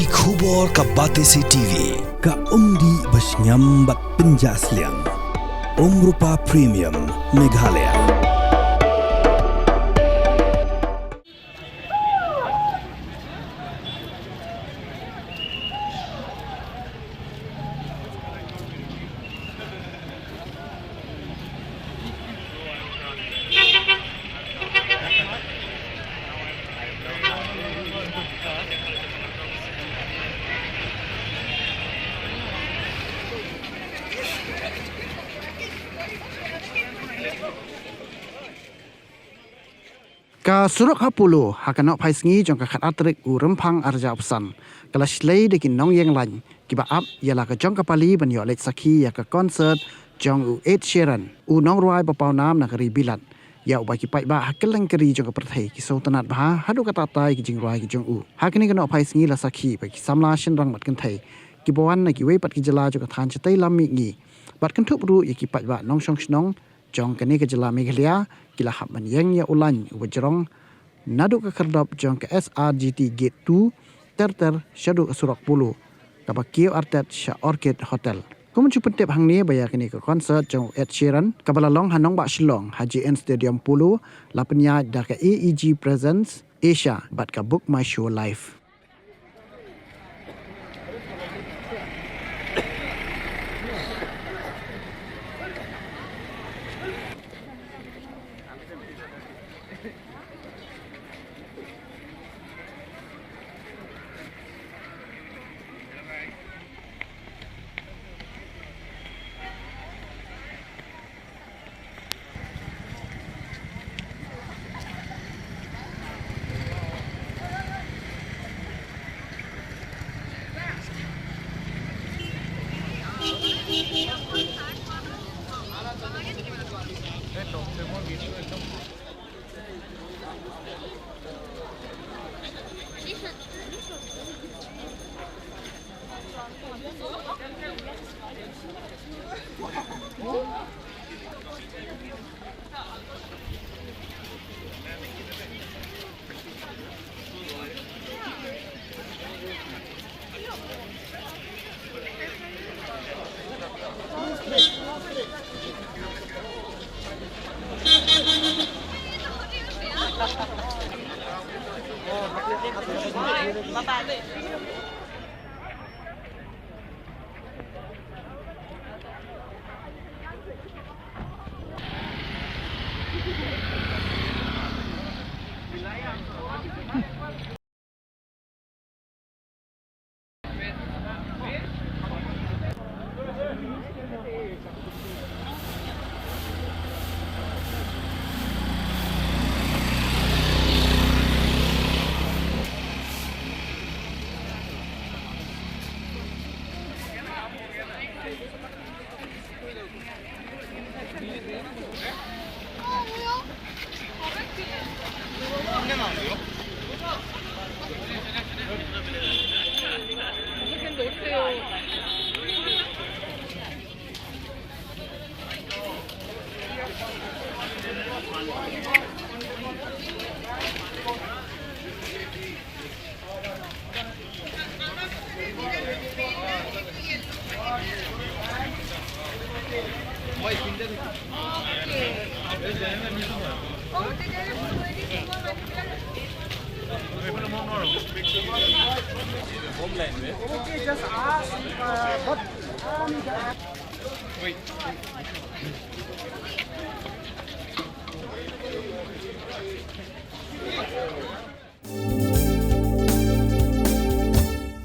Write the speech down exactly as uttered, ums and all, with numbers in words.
Khubor ka Batesi T V, ka umdih ba shngiam bad pynjah sliang. Umrupa Premium, Meghalaya. Ka surok ha Polo, ha ka nohphai sngi jong ka khatar tarik u Rymphang arhajar arphew san, ka la shlei da ki nongïeng lain kiba ap ïa la ka jong ka pali ban ïoh leit sakhi ïa ka konsert jong u Ed Sheeran, u nongrwai ba pawnam na ka ri Bilat, ïa uba ki paidbah ha kylleng ka ri jong ka pyrthei ki sngewtynnad bha haduh katta katta ïa ki jingrwai ki jong u. Ha kane ka nohphai sngi la sakhi bad ki samla shynrang bad kynthei kiba wan na kiwei pat ki jylla jong ka thaiñ shatei lam mihngi, bad kynthup ruh ïa ki paidbah nongshong shnong jong kane ka jylla Meghalaya, ki la hap ban ïeng ïa u lain uba jrong naduh ka khyrdop jong ka S R G T Gate two ter ter shaduh ka surok Polo, kaba kiew artet sha Orchid Hotel. Kum ban shu pyntip hangne ba ïa kane ka konsert jong u Ed Sheeran, kaba la long ha nongbah Shillong ha J N Stadium Polo, la pynïaid da ka A E G Presents Asia bad ka Book My Show Live.